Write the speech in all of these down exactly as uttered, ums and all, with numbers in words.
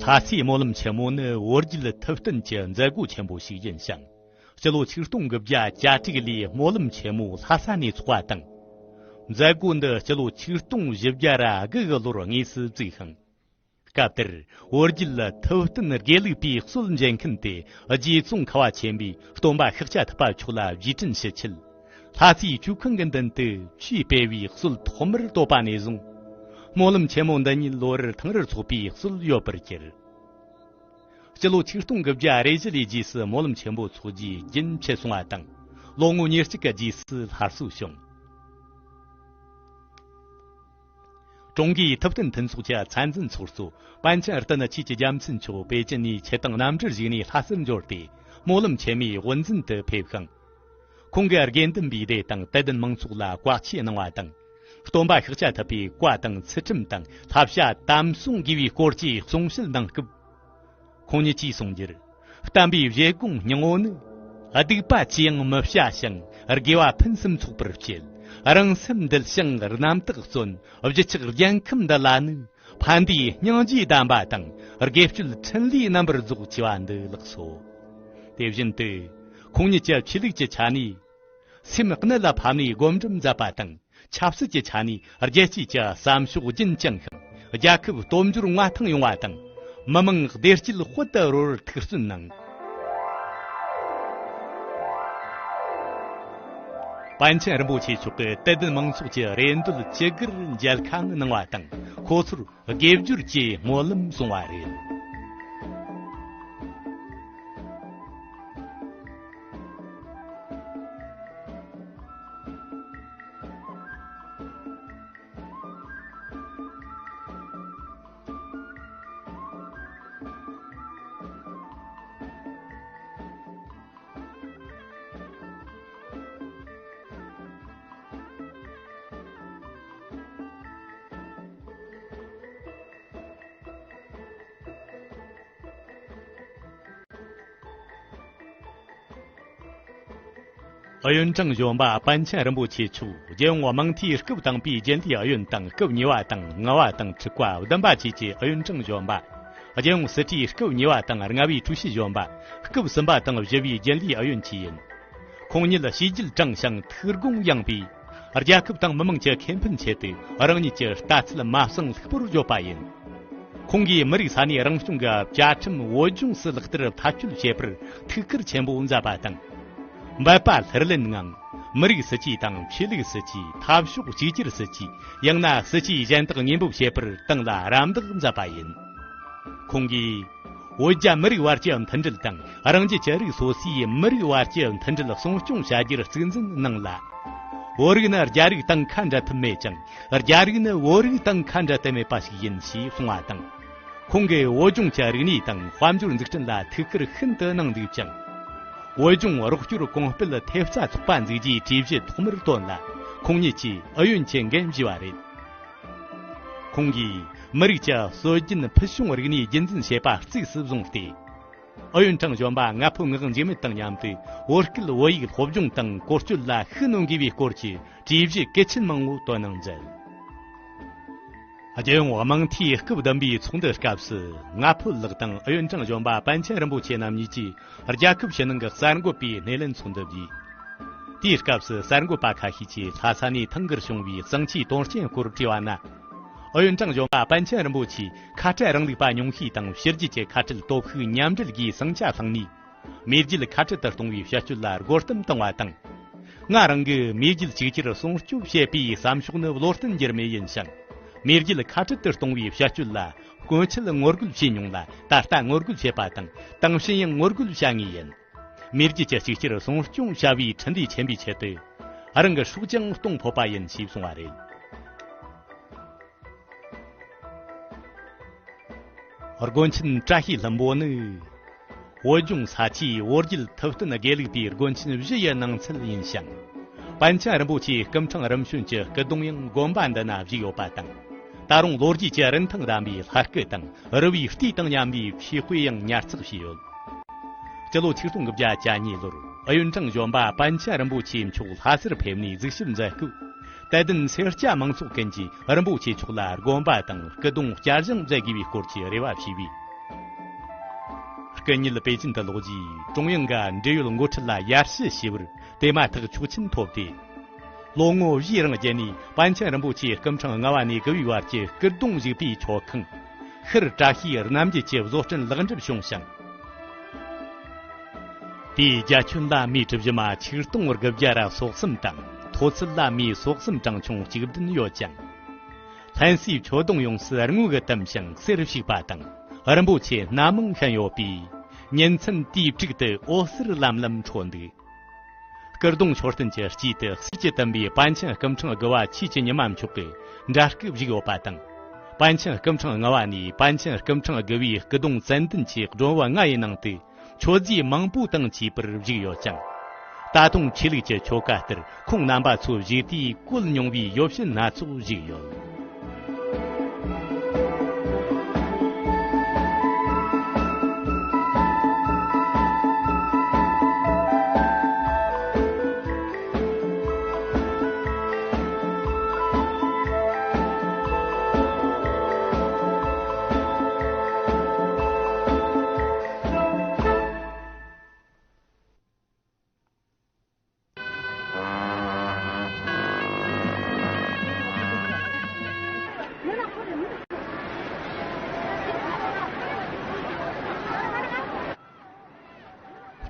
ལྷ་སའི་སྨོན་ལམ་ཆེན་མོ་ནི་བོད་བརྒྱུད་ཐུབ་བསྟན་གྱི་མཛད་སྒོ་ཆེན་པོ་ཞིག་ཡིན་ཞིང་། སྤྱི་ལོ་ཆིག་སྟོང་དགུ་བརྒྱ་གྱ་དྲུག་ལོའི་སྨོན་ལམ་ཆེན་མོ་ལྷ་ས་ནས་འཚོགས་པ་དང་། མཛད་སྒོ་འདི་སྤྱི་ལོ་ཆིག་སྟོང་བཞི་བརྒྱ་དགུ་གི་ལོར་དངོས་སུ་བཙུགས་ཤིང་། སྐབས་དེར་བོད་བརྒྱུད་ཐུབ་བསྟན་དགེ་ལུགས་པའི་སྲོལ་འབྱེད་མཁན་དེ་རྗེ་ཙོང་ཁ་བ་ཆེན་པོས་སྟོན་པ་ཤཱཀྱ་ཐུབ་པ་མཆོག་ལ་རྗེས་དྲན་ཞུ་ཆེད། ལྷ་སའི་ཆོས་ཁང་གི་མདུན་དུ་ཆོས་སྤེལ་བའི་སྲོལ་ཐོག་མར་བཏོད་པ་ནས་བཟུང་། སྨོན་ལམ་ཆེན་མོ་འདི་ཉིད་ལོ་རེར་ཐེངས་རེར་འཚོགས་པའི་སྲོལ་ཡོད་པར་གྱུར། སྤྱི་ལོ་ཆིག་སྟོང་དགུ་བརྒྱ་རེ་བཞི་ལོའི་རྗེས་སུ་སྨོན་ལམ་ཆེན་པོ་འཚོགས་རྒྱུ་རྒྱུན་ཆད་སོང་བ་དང་། ལོ་ངོ་ཉེར་གཅིག་གི་རྗེས་སུ་སླར་གསོ་བྱུང་། ཀྲུང་གོའི་ཐུབ་བསྟན་མཐུན་ཚོགས་ཀྱི་ཚད་འཛིན་ཚོགས་གཙོ་པཎ་ཆེན་བསྟན་ཆོས་ཀྱི་རྒྱལ་མཚན་མཆོག་པེ་ཅིན་ནས་ཆེད་དུ་གནམ་གྲུར་བཞུགས་ནས་ལྷ་སར་འབྱོར་ཏེ། སྨོན་ལམ་ཆེན་མོའི་དབུ་འཛིན་དུ་ཕེབས་ཤིང་། ཁོང་གིས་དགེ་འདུན་པའི་སྡེ་དང་དད་ལྡན་མང་ཚོགས་ལ་བཀའ་ཆོས་གནང་བ་དང་། སྟོན་པ་ཤཱཀྱ་ཐུབ་པའི་བཀའ་དང་ཚུལ་ཁྲིམས་དང་བསླབ་བྱ་དམ་སྲུང་དགོས་པའི་སྐོར་གྱི་གསུང་བཤད་གནང་སྐབས། ཁོང་ཉིད་ཀྱིས་གསུངས་རྒྱུར། བསྟན་པའི་བཞེད་དགོངས་སྙིང་བོ་ནི། སྡིག་པ་ཅི་ཡང་མི་བྱ་ཞིང་། དགེ་བ་ཕུན་སུམ་ཚོགས་པར་སྤྱད། རང་སེམས་འདུལ་ཞིང་རྣམ་དག་བརྩོན། བརྗིད་ཆགས་རྒྱལ་ཁམས་འདི་ལ་ནི། ཕན་བདེའི་སྙིང་རྗེའི་གདམས་པ་དང་། དགེ་སྤྱོད་འཕྲིན་ལས་རྣམ་པར་རྫོགས་ཅེས་པ་འདི་ལགས་སོ། དེ་བཞིན་དུ། ཁོང་ཉིད་ཀྱི་ཆོས་ལུགས་ཀྱི་ཆ་ནས། སེམས་གནད་ལ་ཕབ་ནས་སྒོམ་སྒྲུབ་མཛད་པ་དང་། ཆབ་སྲིད་ཀྱི་ཆ་ནས་རྒྱལ་སྤྱིའི་ཀྱི་བསམ་ཕྱོགས་རྒྱུན་བསྐྱངས་ཤིང་། རྒྱལ་ཁབ་སྟོབས་འབྱོར་མངའ་ཐང་ཡོང་བ་དང་། མི་དམངས་བདེ་སྐྱིད་དཔལ་དུ་རོལ་བར་ཐུགས་བརྩོན་གནང་། པཎ་ཆེན་རིན་པོ་ཆེ་མཆོག་གིས་དད་ལྡན་མང་ཚོགས་ཀྱི་རེ་འདོད་ཅི་དགར་མཇལ་ཁ་གནང་བ་དང་། ཁོ་ཚོར་དགེ་སྦྱོར་གྱི་སྨོན་ལམ་གསུངས་པ་རེད། ཨུ་ཡོན་ཀྲང་གཞོན་པ་པཎ་ཆེན་རིན་པོ་ཆེ་མཆོག་རྒྱལ་ཡོངས་དམངས་འཐུས་སྐབས་དང་པའི་རྒྱུན་ལས་ཨུ་ཡོན་དང་སྐབས་གཉིས་པ་དང་ལྔ་པ་དང་དྲུག་པ་བདུན་པ་བཅས་ཀྱི་ཨུ་ཡོན་ཀྲང་གཞོན་པ། རྒྱལ་ཡོངས་སྲིད་གྲོས་སྐབས་གཉིས་པ་དང་ལྔ་པའི་ཀྲུའུ་ཞི་གཞོན་པ། སྐབས་གསུམ་པ་དང་བཞི་པའི་རྒྱུན་ལས་ཨུ་ཡོན་བཅས་ཡིན། ཁོང་ཉིད་བྱས་རྗེས་དྲང་ཞིང་ཐུགས་དགོངས་ཡངས་པས། རྒྱལ་ཁབ་དང་མི་དམངས་ཀྱི་ཁེ་ཕན་ཆེད་དུ་རང་ཉིད་ཀྱི་ལྟ་ཚུལ་མ་གསང་ལྷུག་པོར་བརྗོད་པ་ཡིན། ཁོང་གིས་མི་རིགས་ས་གནས་རང་སྐྱོང་གི་བཅའ་ཁྲིམས་བོད་ལྗོངས་སུ་ལག་བསྟར་མཐའ་འཁྱོལ་བྱེད་པར་ཐུགས་ཁུར་ཆེན་པོ་མཛད་པ་དང་། འབད་པ་ལྷུར་ལེན་ངང་མི་རིགས་སྲིད་ཇུས་དང་ཆོས་ལུགས་སྲིད་ཇུས། འཐབ་ཕྱོགས་གཅིག་གྱུར་སྲིད་ཇུས། ཡང་ན་སྲིད་ཇུས་གཞན་དག་དངོས་འབེབས་བྱེད་པར་ཏང་ལ་རམ་འདེགས་མཛད་པ་ཡིན། ཁོང་གིས། བོད་རྒྱ་མི་རིགས་བར་གྱི་མཐུན་སྒྲིལ་དང་། རང་རྒྱལ་གྱི་རིགས་སོ་སོའི་མི་རིགས་བར་གྱི་མཐུན་སྒྲིལ་སྲུང་སྐྱོང་བྱ་རྒྱུར་གཙིགས་འཛིན་གནང་ལ། བོད་རིགས་ནི་རྒྱ་རིགས་དང་ཁ་འབྲལ་ཐབས་མེད་ཅིང་། རྒྱ་རིགས་ནི་བོད་རིགས་དང་ཁ་འབྲལ་ཐབས་མེད་པ་ཞིག་ཡིན་ཞེས་གསུངས་པ་དང་། ཁོང་གིས་བོད་ལྗོངས་ཀྱི་རིག་གནས་དང་དཔལ་འབྱོར་འཛུགས་སྐྲུན་ལ་ཐུགས་ཁུར་ཤིན་ཏུ་གནང་འདུག་ཅིང་། བོད་ལྗོངས་རོགས་སྐྱོར་གོང་སྤེལ་ཐེབས་རྩ་ཚོགས་པ་འཛུགས་རྒྱུའི་གྲོས་གཞི་ཐོག་མར་བཏོན་ལ། ཁོང་ཉིད་ཀྱིས་ཨུ་ཡོན་གྱི་འགན་བཞེས་པ་རེད། ཁོང་གིས་མི་རིགས་ཀྱི་སྲོལ་རྒྱུན་ཕུལ་བྱུང་རིག་གནས་རྒྱུན་འཛིན་བྱེད་པ་གཙིགས་སུ་བཟུང་སྟེ། ཨུ་ཡོན་ཀྲང་གཞོན་པ་ང་ཕོད་ངག་འཇིགས་མེད་དང་མཉམ་དུ་བོད་སྐད་བོད་ཡིག་སློབ་སྦྱོང་དང་བཀོལ་སྤྱོད་ལ་ཤུགས་སྣོན་དགོས་པའི་སྐོར་གྱི་གྲོས་གཞི་གལ་ཆེན་མང་པོ་བཏོན་གནང་མཛད། རྒྱལ་ཡོངས་དམངས་འཐུས་སྐབས་བདུན་པའི་ཚོགས་འདུའི་སྐབས་སུ་ང་ཕོད་ལགས་དང་ཨུ་ཡོན་ཀྲང་གཞོན་པ་པཎ་ཆེན་རིན་པོ་ཆེ་རྣམ་གཉིས་ཀྱིས་རྒྱལ་ཁབ་ཕྱི་ནང་གི་གསར་འགོད་པའི་སྣེ་ལེན་ཚོགས་འདུ་བགྱིས། དེའི་སྐབས་སུ་གསར་འགོད་པ་ཁ་ཤས་ཀྱིས་ལྷ་ས་ནས་ཐེངས་འགར་བྱུང་བའི་གཙང་ཆུའི་དོན་རྐྱེན་སྐོར་དྲིས་པ་ན། ཨུ་ཡོན་ཀྲང་གཞོན་པ་པཎ་ཆེན་རིན་པོ་ཆེས་ཁ་བྲལ་རིང་ལུགས་པ་ཉུང་ཤས་དང་ཕྱི་རྒྱལ་གྱི་ཁ་བྲལ་སྟོབས་ཤུགས་མཉམ་འབྲེལ་སྒོས་ཟིང་ཆ་བསླངས་ནས། མེས་རྒྱལ་ཁ་བྲལ་དུ་གཏོང་བའི་བྱ་སྤྱོད་ལ་རྒོལ་གཏམ་བཏང་བ་དང་། ང་རང་གིས་མེས་རྒྱལ་གཅིག་གྱུར་སྲུང་སྐྱོབ་བྱེད་པའི་བསམ་ཕྱོགས་ནི་བློ་བརྟན་འགྱུར་མེད་ཡིན་ཞིང་། མེས་རྒྱལ་ཁ་བྲལ་དུ་གཏོང་བའི་བྱ་སྤྱོད་ལ་སྔོན་ཆད་ངོ་རྒོལ་བྱས་མྱོང་ལ། ད་ལྟ་ངོ་རྒོལ་བྱེད་པ་དང་། དེང་ཕྱིན་ཡང་ངོ་རྒོལ་བྱ་ངེས་ཡིན། མེས་རྒྱལ་གྱི་གཅིག་གྱུར་སྲུང་སྐྱོང་བྱ་བའི་འཕྲིན་ལས་ཆེན་པོའི་ཆེད་དུ། རང་གི་སྲོག་ཀྱང་གཏོང་ཕོད་པ་ཡིན་ཞེས་གསུངས་པ་རེད། དགོན་ཆེན་བཀྲ་ཤིས་ལྷུན་པོ་ནི། བོད་ལྗོངས་ས་ཆའི་བོད་བརྒྱུད་ཐུབ་བསྟན་དགེ་ལུགས་པའི་དགོན་ཆེན་བཞི་ཡི་ནང་ཚན་ཡིན་ཞིང་། པཎ་ཆེན་རིན་པོ་ཆེའི་སྐུ་ཕྲེང་རིམ་བྱོན་གྱི་སྐུ་གདུང་ཡང་དགོན་པ་འདི་ན་བཞུགས་ཡོད་པ་དང་། ད་རུང་ལོ་རྒྱུས་ཀྱི་རིན་ཐང་ལྡན་པའི་ལྷ་སྐུ་དང་རི་བོའི་རྟའི་དང་མཉམ་པའི་ཆོས་དཔེ་ཡང་ཉར་ཚགས་བྱས་ཡོད། སྤྱི་ལོ་ཆིག་སྟོང་དགུ་བརྒྱ་གྱ་གཉིས་ལོར་ཨུ་ཡོན་ཀྲང་གཞོན་པ་པཎ་ཆེན་རིན་པོ་ཆེ་མཆོག་ལྷ་སར་ཕེབས་ནས་གཟིགས་ཞིབ་མཛད་སྐབས། དད་ལྡན་སེར་སྐྱ་མང་ཚོགས་ཀུན་གྱིས་རིན་པོ་ཆེ་མཆོག་ལ་དགོན་པ་དང་སྐུ་གདུང་བསྐྱར་བཞེངས་མཛད་དགོས་པའི་སྐོར་གྱི་རེ་བ་བྱས་པས། སྐུ་ཉིད་པེ་ཅིན་དུ་ལོག་རྗེས་ཀྲུང་དབྱང་གི་འབྲེལ་ཡོད་འགོ་ཁྲིད་ལ་ཡར་ཞུ་ཞུས་པར་དེ་མ་ཐག་ཆོག་མཆན་ཐོབ་སྟེ། ལོ་ངོ་བཞིའི་རིང་བརྒྱུད་ནས་པཎ་ཆེན་རིན་པོ་ཆེ་སྐུ་ཕྲེང་ལྔ་བ་ནས་དགུ་བའི་བར་གྱི་སྐུ་གདུང་བཞུགས་པའི་མཆོད་ཁང་ཤར་བཀྲ་ཤིས་རྣམ་རྒྱལ་གྱི་བཟོ་སྐྲུན་ལེགས་འགྲུབ་བྱུང་ཞིང་། དེའི་རྒྱ་ཁྱོན་ལ་མིས་གྲུ་བཞི་མ་ཆིག་སྟོང་དགུ་བརྒྱ་ར་སོ་གསུམ་དང་མཐོ་ཚད་ལ་མིས་སོ་གསུམ་གྲངས་ཆུང་གཅིག་བདུན་ཡོད་ཅིང་། ལྷུན་སའི་མཆོད་སྡོང་ཡོངས་སུ་དངུལ་གྱིས་བཏུམས་ཤིང་གསེར་བྱུགས་པ་དང་རིན་པོ་ཆེ་སྣ་མང་ཤན་ཡོད་པས་ཉིན་མཚན་དུས་དྲུག་ཏུ་འོད་ཟེར་ལམ་ལམ་འཕྲོ་འདུག་སྐུ་གདུང་མཆོད་རྟེན་གྱི་དཀྱིལ་དུ་གསེར་གྱིས་བཏུམས་པའི་པཎ་ཆེན་སྐུ་ཕྲེང་དགུ་བ་ཆོས་ཀྱི་ཉི་མ་མཆོག་གི་འདྲ་སྐུ་བཞུགས་ཡོད་པ་དང་། པཎ་ཆེན་སྐུ་ཕྲེང་ལྔ་བ་ནས་པཎ་ཆེན་སྐུ་ཕྲེང་དགུ་བའི་སྐུ་གདུང་ཙན་དན་གྱི་སྒྲོམ་བུ་ལྔ་ཡི་ནང་དུ་མཆོད་རྫས་མང་པོ་དང་བཅས་པར་བཞུགས་ཡོད་ཅིང་། ད་དུང་ཆོས་ལུགས་ཀྱི་ཆོ་ག་ལྟར་ཁོང་རྣམ་པ་ཚོ་བཞུགས་དུས་བཀོད་མྱོང་བའི་ཡོ་བྱད་སྣ་ཚོགས་བཞུགས་ཡོད།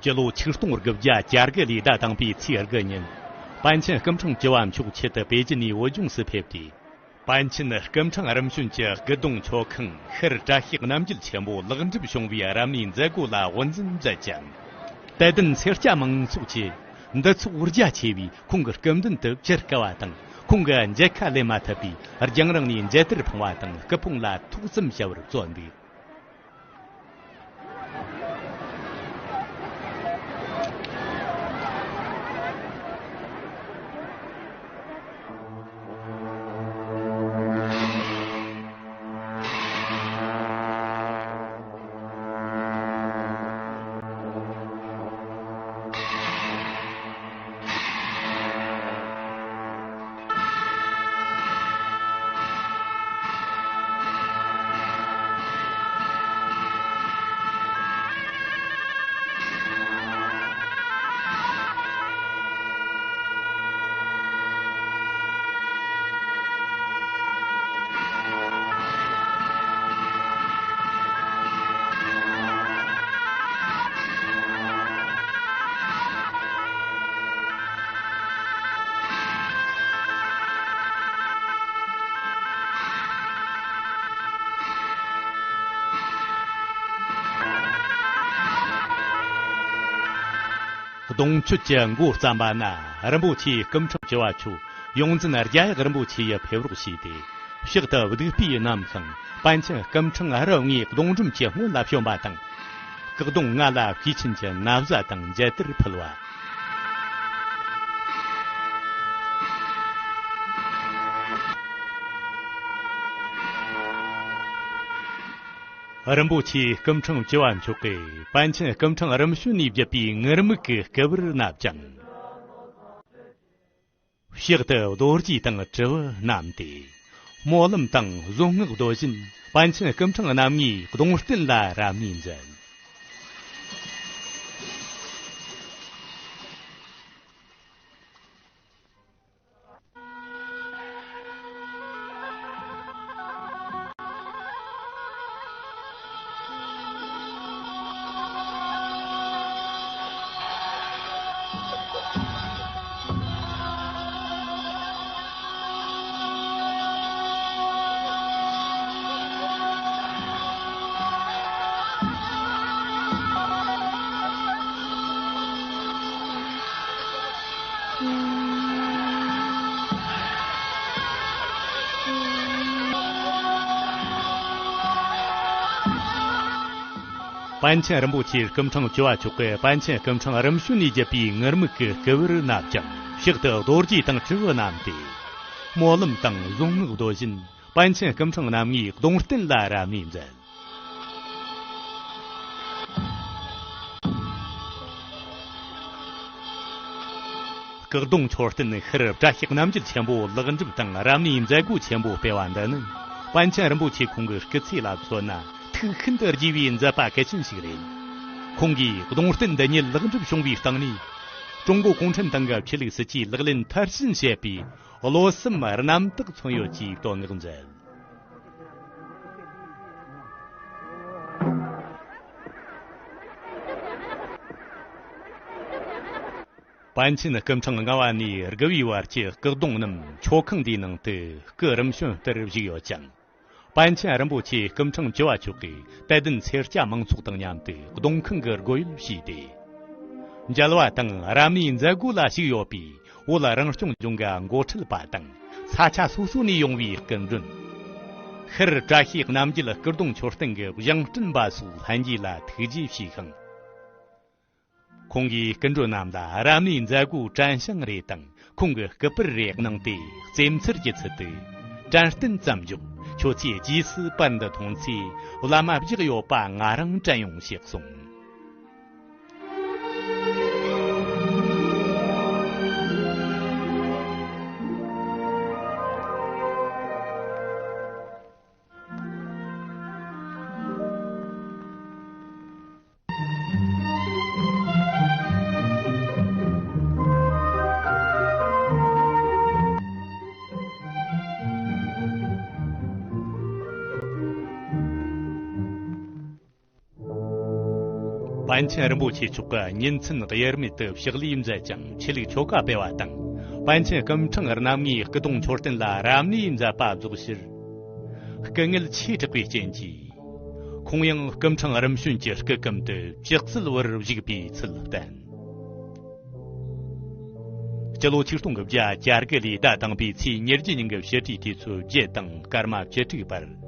སྤྱི་ལོ་ཆིག་སྟོང་དགུ་བརྒྱ་གྱ་དགུ་ལོའི་ཟླ་དང་པོའི་ཚེས་དགུ་ཉིན། པཎ་ཆེན་སྐུ་ཕྲེང་བཅུ་བ་མཆོག་ཆེད་དུ་པེ་ཅིན་ནས་བོད་ལྗོངས་སུ་ཕེབས་ཏེ། པཎ་ཆེན་སྐུ་ཕྲེང་རིམ་བྱོན་གྱི་སྐུ་གདུང་མཆོད་ཁང་ཤར་བཀྲ་ཤིས་རྣམ་རྒྱལ་ཆེན་པོ་ལེགས་འགྲུབ་བྱུང་བའི་རབ་གནས་མཛད་སྒོ་ལ་དབུ་འཛིན་མཛད་ཅིང་། དད་ལྡན་སེར་སྐྱ་མང་ཚོགས་ཀྱིས་འདུ་ཚོགས་རྒྱ་ཆེ་བས་ཁོང་གི་སྐུ་མདུན་དུ་ཕྱིར་བསྐུལ་བ་དང་ཁོང་གི་མཇལ་ཁ་ལེན་མ་ཐུབ་པས་རྒྱང་རིང་ནས་མཇལ་དར་འཕངས་པ་དང་སྐུ་ཕུང་ལ་ཐུགས་བསམ་ཞུ་བར་བརྩོན་འདུག་གདུང་མཆོད་ཀྱི་འགོ་བརྩམས་པ་ན་རིན་པོ་ཆེའི་སྐུ་ཕྲེང་བཅུ་བ་མཆོག་ཡོངས་འཛིན་རྒྱ་ཡག་རིན་པོ་ཆེ་ཡི་ཕེབས་རོགས་བྱས་ཏེ། ཕྱག་ཏུ་བདུག་སྤོས་བསྣམས་ཤིང་པཎ་ཆེན་སྐུ་ཕྲེང་རབ་ལྔའི་གདུང་སྒྲོམ་གྱི་སྔོན་ལ་བྱོན་པ་དང་། སྐུ་གདུང་ལྔ་ལ་སྐུ་ཆེན་གྱི་ན་བཟའ་དང་མཇལ་དར་ཕུལ་བ། རིན་པོ་ཆེའི་སྐུ་ཕྲེང་བཅུ་བ་མཆོག་གིས་པཎ་ཆེན་སྐུ་ཕྲེང་རིམ་བྱོན་ནས་བརྒྱུད་པའི་ངུར་སྨྲིག་གི་སྐུ་པར་བསྣམས་ཀྱང་། ཕྱག་ཏུ་རྡོ་རྗེ་དང་དྲིལ་བུ་བསྣམས་ཏེ། སྨོན་ལམ་དང་གཟུངས་སྔགས་ཟློས་བཞིན་པཎ་ཆེན་སྐུ་ཕྲེང་རྣམ་ལྔའི་གདུང་རྟེན་ལ་རབ་གནས་མཛད། པཎ་ཆེན་རིན་པོ་ཆེའི་སྐུ་ཕྲེང་བཅུ་བ་མཆོག་གིས་པཎ་ཆེན་སྐུ་ཕྲེང་རིམ་བྱོན་ནས་བརྒྱུད་པའི་ངུར་སྨྲིག་གི་སྐུ་པར་བསྣམས་ཀྱང་ཕྱག་ཏུ་རྡོ་རྗེ་དང་དྲིལ་བུ་བསྣམས་ཏེ། སྨོན་ལམ་དང་གཟུངས་སྔགས་ཟློས་བཞིན་པཎ་ཆེན་སྐུ་ཕྲེང་རྣམ་ལྔའི་གདུང་རྟེན་ལ་རབ་གནས་མཛད། སྐུ་གདུང་མཆོད་རྟེན་ཤར་བཀྲ་ཤིས་རྣམ་རྒྱལ་ཆེན་པོ་ལེགས་འགྲུབ་དང་རབ་གནས་མཛད་སྒོ་ཆེན་པོ་སྤེལ་བ་འདི་ནི་པཎ་ཆེན་རིན་པོ་ཆེ་ཁོང་གི་སྐུ་ཚེ་ལ་མཚོན་ན་ཐུགས་ཤིན་ཏུ་དགྱེས་པའི་མཛད་པ་གལ་ཆེན་ཞིག་རེད། ཁོང་གིས་གདུང་རྟེན་འདི་ཉིད་ལེགས་འགྲུབ་བྱུང་བའི་སྟེང་ནས། ཀྲུང་གོ་གུང་ཁྲན་ཏང་གི་ཆོས་ལུགས་སྲིད་ཇུས་ལག་ལེན་མཐར་ཕྱིན་བྱས་པའི་བློ་སེམས་རྣམ་དག་མཚོན་ཡོད་ཅེས་བསྟོད་བསྔགས་མཛད། པཎ་ཆེན་སྐུ་ཕྲེང་ལྔ་བ་ནས་དགུ་བའི་བར་གྱི་སྐུ་གདུང་རྣམས་མཆོད་ཁང་འདིའི་ནང་དུ་སྐུ་རིམ་བྱོན་ལྟར་བཞུགས་ཡོད་ཅིང་། པཎ་ཆེན་རིན་པོ་ཆེ་སྐུ་ཕྲེང་བཅུ་བ་མཆོག་གིས་དད་ལྡན་སེར་སྐྱ་མང་ཚོགས་དང་མཉམ་དུ་གདུང་ཁང་གི་སྒོ་ཡོལ་ཕྱེས་ཏེ། མཇལ་བ་དང་རབ་གནས་མཛད་སྒོ་ལ་ཞུགས་ཡོད་པའི་བོད་རང་སྐྱོང་ལྗོངས་ཀྱི་འགོ་ཁྲིད་པ་དང་ས་ཆ་སོ་སོ་ནས་ཡོང་བའི་སྐུ་མགྲོན། ཤར་བཀྲ་ཤིས་རྣམ་རྒྱལ་སྐུ་གདུང་མཆོད་རྟེན་གྱི་བཞེངས་སྐྲུན་པ་སོགས་ལྷན་རྒྱས་ལ་ཐུགས་རྗེ་ཆེ་ཞུས་ཤིང་། ཁོང་གིས་སྐུ་མགྲོན་རྣམས་ལ་རབ་གནས་མཛད་སྒོའི་དྲན་བྱུང་རེ་དང་ཁོང་གི་སྐུ་པར་རེ་གནང་སྟེ། རྩེད་འཚེར་གྱི་ཚུལ་དུ། དྲན་རྟེན་ཙམ་འཇོག། ཁྱོད་ཚོས་རྗེས་སུ་པར་འདི་མཐོང་ཚེ་བླ་མ་བཞུགས་ཡོད་པ་ང་རང་དྲན་ཡོང་ཞེས་གསུངས། པཎ་ཆེན་རིན་པོ་ཆེ་མཆོག་གིས་ཉིན་མཚན་དབྱེར་མེད་དུ་ཕྱག་ལས་མཛད་ཅིང་ཆོས་ལུགས་ཆོ་ག་སྤེལ་བ་དང་། པཎ་ཆེན་སྐུ་ཕྲེང་རྣམ་ལྔའི་སྐུ་གདུང་མཆོད་རྟེན་ལ་རབ་གནས་མཛད་པ་རྫོགས་ཕྱིར། སྐུ་ངལ་ཆེ་དྲགས་པའི་རྐྱེན་གྱིས། ཁོང་ཡང་སྐུ་ཕྲེང་རིམ་བྱོན་གྱི་སྐུ་གམ་དུ་ལྕགས་བསིལ་བར་བཞུགས་པའི་ཚུལ་བསྟན། སྤྱི་ལོ་ཆིག་སྟོང་དགུ་བརྒྱ་གྱ་དགུ་ལོའི་ཟླ་དང་པོའི་ཚེས་ཉེར་བརྒྱད་ཉིན་གྱི་ཕྱི་དྲོའི་དུས་ཚོད་བརྒྱད་དང་སྐར་མ་བཅུ་དྲུག་བར།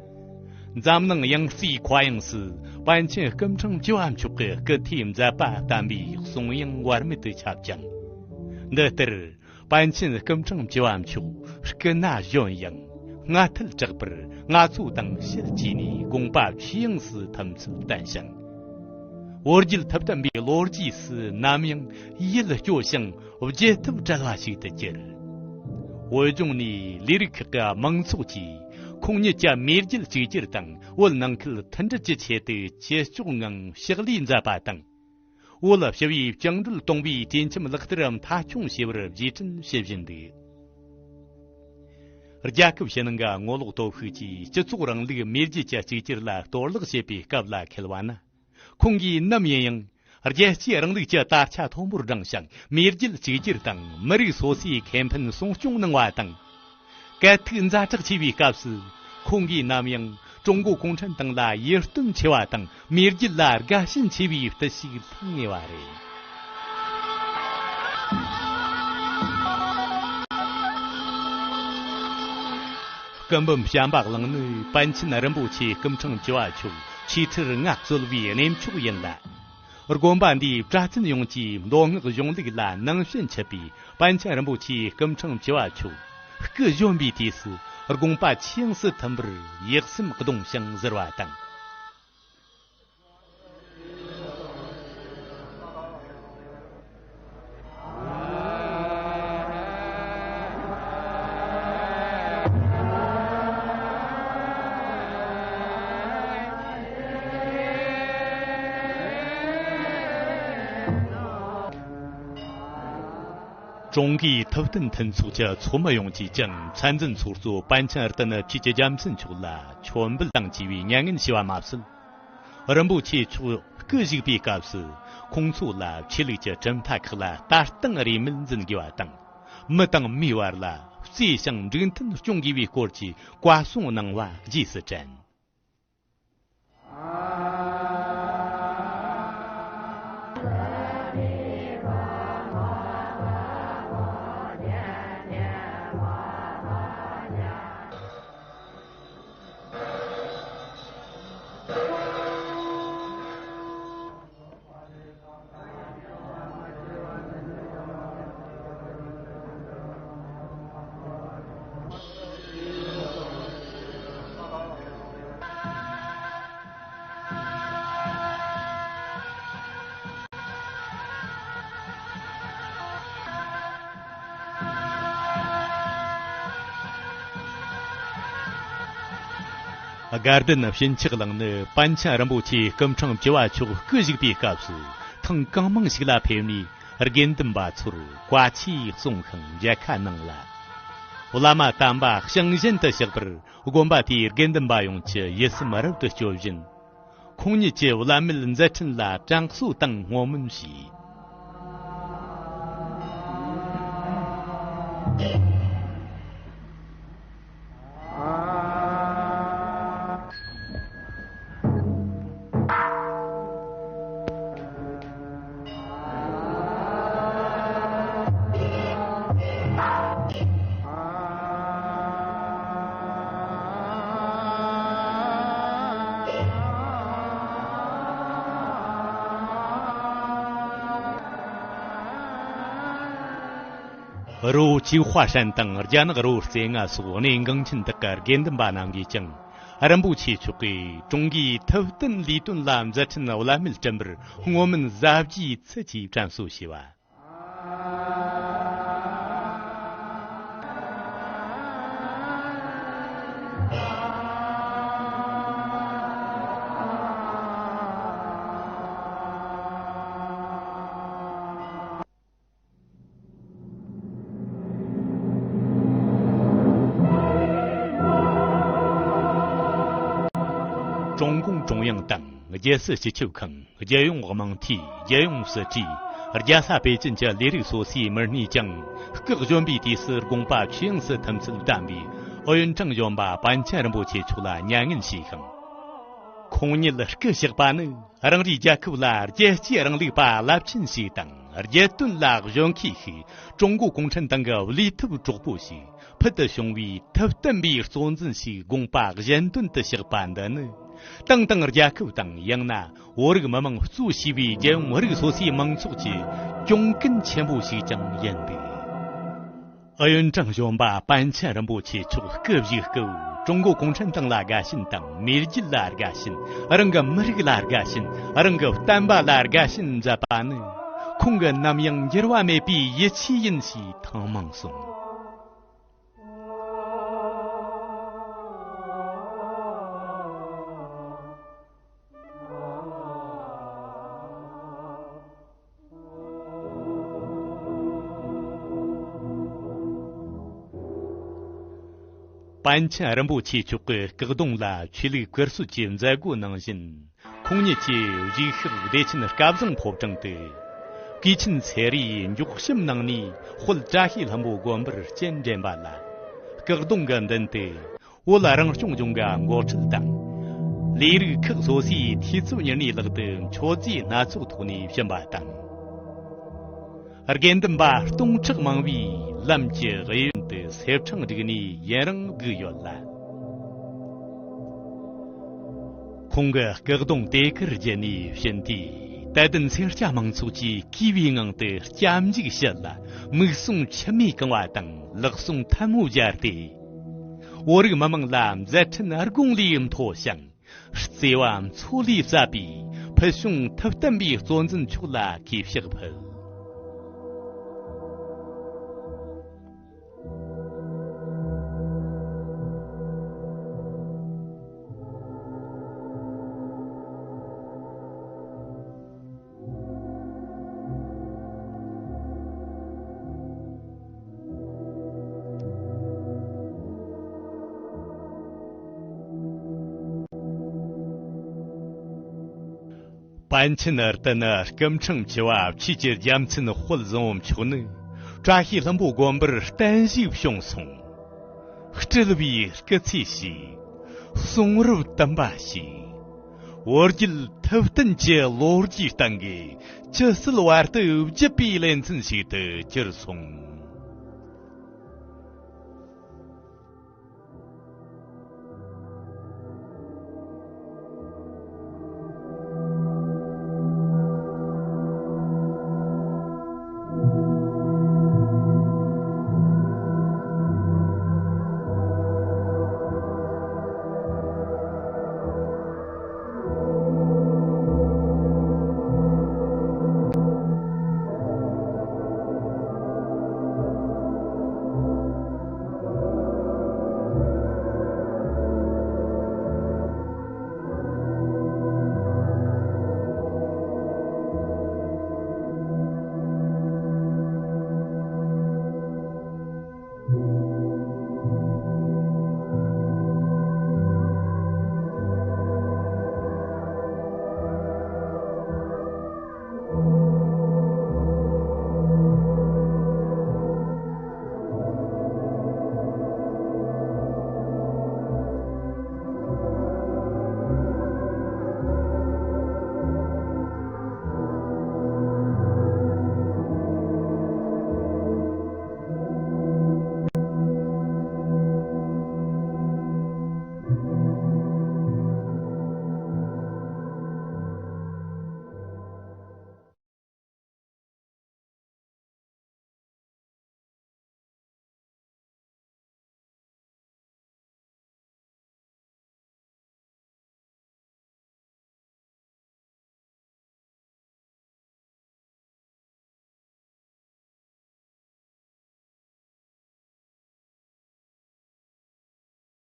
འཛམ་གླིང་ཡང་རྩེའི་མཁའ་དབྱིངས་སུ་པཎ་ཆེན་སྐུ་ཕྲེང་བཅུ་བ་མཆོག་གི་སྐུ་ཐེ་མཛད་པ་བསྟན་པའི་གསུང་དབྱངས་བར་མེད་དུ་ཁྱབ་ཅིང་། འདི་ལྟར། པཎ་ཆེན་སྐུ་ཕྲེང་བཅུ་བ་མཆོག་སྐུ་ན་གཞོན་ཡང་སྔ་ཐལ་དྲགས་པར། ང་ཚོ་དང་ཕྱིར་གྱེས་ནས་དགོངས་པ་ཆོས་དབྱིངས་སུ་ཐིམ་ཚུལ་བསྟན་ཞིང་། བོད་རྒྱལ་ཐུབ་བསྟན་པའི་ལོ་རྒྱུས་སུ་ནམ་ཡང་ཡིད་སྐྱོ་ཞིང་བརྗེད་ཐབས་བྲལ་བ་ཞིག་ཏུ་གྱུར། བོད་ལྗོངས་ནས་ལས་རིགས་ཁག་གི་མང་ཚོགས་ཀྱིས་ཁོང་ཉིད་ཀྱི་མེས་རྒྱལ་གཅིག་གྱུར་དང་བོད་ནང་ཁུལ་མཐུན་སྒྲིལ་གྱི་ཆེད་དུ་ཇེ་ལྕོགས་ངང་ཕྱག་ལས་མཛད་པ་དང་། བོད་ཞི་བའི་བཅིངས་འགྲོལ་གཏོང་བའི་སྤྲིན་ཁྱིམ་ལག་བསྟར་མཐའ་འཁྱོངས་བྱས་པར་རྗེས་དྲན་བྱེད་བཞིན་འདུག། རྒྱལ་ཁབ་ཕྱི་ནང་གི་ངོ་ལོག་སྟོབས་ཤུགས་ཀྱིས་སྤྱི་ཚོགས་རིང་ལུགས་མེས་རྒྱལ་གྱི་གཅིག་གྱུར་ལ་གཏོར་བརླག་བྱེད་པའི་སྐབས་ལ་འཁེལ་བ་ན། ཁོང་གིས་ནམ་ཡིན་ཡང་རྒྱལ་གཅེས་རིང་ལུགས་ཀྱི་དར་ཆ་མཐོན་པོར་བསྒྲེངས་ཤིང་མེས་རྒྱལ་གཅིག་གྱུར་དང་མི་རིགས་སོ་སོའི་ཁེ་ཕན་སྲུང་སྐྱོང་གནང་བ་དང་། སྐད་ཐིག་ཛ་དྲག་ཆེ་བའི་སྐབས་སུ་ཁོང་གིས་ནམ་ཡང་ཀྲུང་གོ་གུང་ཁྲན་ཏང་ལ་ཡིད་རྟོན་ཆེ་བ་དང་མེས་རྒྱལ་ལ་དགའ་ཞེན་ཆེ་བའི་བརྟུལ་ཞུགས་བསླངས་ངེས་པ་རེད། སྐུ་འབུམ་བྱམས་པ་གླིང་ནི་པཎ་ཆེན་རིན་པོ་ཆེ་སྐུ་ཕྲེང་བཅུ་བ་མཆོག་ཆོས་ཁྲིར་མངའ་གསོལ་བའི་གནས་མཆོག་ཡིན་ལ། དགོན་པ་འདིའི་གྲྭ་བཙུན་ཡོངས་ཀྱིས་མདོ་སྔགས་གཞུང་ལུགས་ལ་ནང་ཞེན་ཆེ་བའི་པཎ་ཆེན་རིན་པོ་ཆེ་སྐུ་ཕྲེང་བཅུ་བ་མཆོག་སྐུ་གཞོན་པའི་དུས་སུ་དགོངས་པ་ཆོས་དབྱིངས་སུ་ཐིམ་པར་ཡིད་སེམས་གདུང་ཞིང་གཟིར་བ་དང་། ཀྲུང་གོའི་ཐུབ་བསྟན་མཐུན་ཚོགས་ཀྱི་ཚོགས་མི་ཡོངས་ཀྱིས་ཀྱང་མཚན་འཛིན་ཚོགས་གཙོ་པཎ་ཆེན་བསྟན་འཕེལ་རྒྱལ་མཚན་མཆོག་ལ་མཆོད་འབུལ་དང་བཅས་པའི་མྱ་ངན་ཞུ་བ་མ་ཟད། རིན་པོ་ཆེ་མཆོག་སྐུ་བཞུགས་པའི་སྐབས་སུ་ཁོང་ཚོ་ལ་ཆོས་ལུགས་ཀྱི་གྲུབ་མཐའ་ཁག་ལ་ལྟ་སྟངས་རེས་མོས་འཛིན་དགོས་པ་དང་། མི་དང་མིའི་བར་ལ་བརྩེ་ཞིང་འགྲིག་མཐུན་སྐྱོང་དགོས་པའི་སྐོར་གྱི་བཀའ་གསུང་གནང་བ་རྗེས་སུ་དྲན། དགའ་ལྡན་ཕྱིན་ཆད་གླིང་ནི་པཎ་ཆེན་རིན་པོ་ཆེ་སྐུ་ཕྲེང་བཅུ་བ་མཆོག་སྐུ་བཞུགས་པའི་སྐབས་སུ་ཐེངས་གང་མང་ཞིག་ལ་ཕེབས་ནས་དགེ་འདུན་པ་ཚོར་བཀའ་ཆོས་གསུང་ཤིང་མཇལ་ཁ་གནང་ལ། བླ་མ་དམ་པ་ཞིང་གཞན་དུ་གཤེགས་པར་དགོན་པ་དེའི་དགེ་འདུན་པ་ཡོངས་ཀྱི་ཡིད་སེམས་རབ་ཏུ་སྐྱོ་བཞིན། ཁོང་ཉིད་ཀྱི་བླ་མེད་མཛད་འཕྲིན་ལ་དྲན་གསོ་དང་བསྔོ་སྨོན་བྱས། རི་བོ་ཆོས་དཔའ་ཧྲན་དང་རྒྱ་ནག་རི་བོ་རྩེ་ལྔ་སོགས་གནས་འགངས་ཆེན་དག་གི་དགེ་འདུན་པ་རྣམས་ཀྱིས་ཀྱང་རིན་པོ་ཆེ་མཆོག་གིས་ཀྲུང་གོའི་ཐུབ་བསྟན་ལས་དོན་ལ་མཛད་འཕྲིན་བླ་མེད་བསྐྲུན་པར་བསྔོ་སྨོན་ཟབ་རྒྱས་ཚུལ་གྱིས་དྲན་གསོ་བྱས་པ། ཀྲུང་གུང་ཀྲུང་དབྱང་དང་རྒྱལ་སྲིད་སྤྱི་ཁྱབ་ཁང་། རྒྱལ་ཡོངས་དམངས་འཐུས། རྒྱལ་ཡོངས་སྲིད་གྲོས། རྒྱལ་ས་པེ་ཅིན་གྱི་ལས་རིགས་སོ་སོའི་མི་སྣས་ཀྱང་སྐུ་གཞོན་པའི་དུས་སུ་དགོངས་པ་ཆོས་དབྱིངས་སུ་ཐིམ་ཚུལ་བསྟན་པའི་ཨུ་ཡོན་ཀྲང་གཞོན་པ་པཎ་ཆེན་རིན་པོ་ཆེ་མཆོག་ལ་མྱ་ངན་བྱས་ཤིང་། ཁོང་ཉིད་སྐུ་གཤེགས་པ་ནི་རང་རེའི་རྒྱལ་ཁབ་ལ་རྒྱལ་གཅེས་རིང་ལུགས་པ་རླབས་ཆེན་ཞིག་དང་། རྒྱལ་དོན་ལ་གཞོན་མཁས་ཤིག་ཀྲུང་གོ་གུང་ཁྲན་ཏང་གི་བློས་ཐུབ་གྲོགས་པོ་ཞིག་ཕུལ་དུ་བྱུང་བའི་ཐུབ་བསྟན་པའི་གཙོ་འཛིན་ཞིག་དགོངས་པ་གཞན་དོན་དུ་གཤེགས་པ་འདི་ནི། ཏང་དང་རྒྱལ་ཁབ་དང་། ཡང་ན་བོད་རིགས་མི་མང་གཙོས་བྱས་པའི་རྒྱལ་ཡོངས་རིགས་སོ་སོའི་མང་ཚོགས་ཀྱི་གྱོང་གུན་ཆེན་པོ་ཞིག་ཀྱང་ཡིན་པས། ཨུ་ཡོན་ཀྲང་གཞོན་པ་པཎ་ཆེན་རིན་པོ་ཆེ་མཆོག་སྐུ་བཞུགས་སྐབས་ཀྲུང་གོ་གུང་ཁྲན་ཏང་ལ་དགའ་ཞེན་དང་། མེས་རྒྱལ་ལ་དགའ་ཞེན། རང་གི་མི་རིགས་ལ་དགའ་ཞེན། རང་གི་བསྟན་པ་ལ་དགའ་ཞེན་མཛད་པ་ནི། ཁོང་གི་ནམ་ཡང་འགྱུར་བ་མེད་པའི་ཡིད་ཆེས་ཡིན་ཞེས་ཐེངས་མང་གསུངས། པཎ་ཆེན་རིན་པོ་ཆེ་མཆོག་གི་སྐུ་གདུང་ལ་ཆོས་ལུགས་བཀུར་གསོལ་གྱི་མཛད་སྒོ་ནང་བཞིན། ཁོང་ཉིད་ཀྱི་གཞུག་ཤག་བདེ་ཆེན་སྐལ་བཟང་ཕོ་བྲང་དུ། ཀུའེ་ཆིན་ཚེ་རིང་མགྱོགས་ཤམ་གནང་ནས་དཔལ་བཀྲ་ཤིས་ལྷུན་པོ་དགོན་པར་སྤྱན་འདྲེན་པ་ལ། སྐུ་གདུང་གི་མདུན་དུ། བོད་རང་སྐྱོང་ལྗོངས་ཀྱི་འགོ་ཁྲིད་དང་། ལས་རིགས་ཁག་སོ་སོའི་འཐུས་ཚབ་མྱུར་ནས་ལག་ཏུ་མཆོད་རྫས་སྣ་ཚོགས་ཐོགས་ནས་ཕྱིན་པ་དང་། དགེ་འདུན་པ་སྟོང་ཕྲག་མང་བོས་ལམ་གྱི་གཡས་གཡོན་དུ་སེར་ཕྲེང་བསྒྲིགས་ནས་ཡུན་རིང་བསྒུགས་ཡོད་ལ། ཁོང་གི་སྐུ་གདུང་དེ་ཁར་བརྒྱུད་ནས་ཕྱིན་དུས། དད་ལྡན་སེར་སྐྱ་མང་ཚོགས་ཀྱིས་གུས་པའི་ངང་དུ་སྐྱབས་འཇུག་ཞུ་ལ། མིག་ཟུང་མཆི་མས་གང་བ་དང་ལག་ཟུང་ཐལ་མོ་སྦྱར་ཏེ། བོད་རིགས་མི་མང་ལ་མཛད་འཕྲིན་དགུང་ལས་མཐོ་ཞིང་། བརྩེ་བ་མཚོ་ལས་ཟབ་པའི་ཕུལ་བྱུང་ཐུབ་བསྟན་པའི་གཙོ་འཛིན་མཆོག་ལ་གུས་ཕྱག་ཕུལ། པཎ་ཆེན་ཨར་ཏི་ནི་སྐུ་ཕྲེང་བཅུ་བ་ཆོས་ཀྱི་རྒྱལ་མཚན་དཔལ་བཟང་པོ་མཆོག་ནི། བཀྲ་ཤིས་ལྷུན་པོ་དགོན་པར་བརྟན་བཞུགས་བྱུང་སོང་། སྤྲུལ་པའི་སྐུ་ཚེ་ཞིག་གསུང་རབ་དམ་པ་ཞིག་བོད་བརྒྱུད་ཐུབ་བསྟན་གྱི་ལོ་རྒྱུས་སྟེང་གི་ཇི་སྲིད་བར་དུ་བརྗིད་པའི་ལེ་ཚན་ཞིག་ཏུ་གྱུར་སོང་།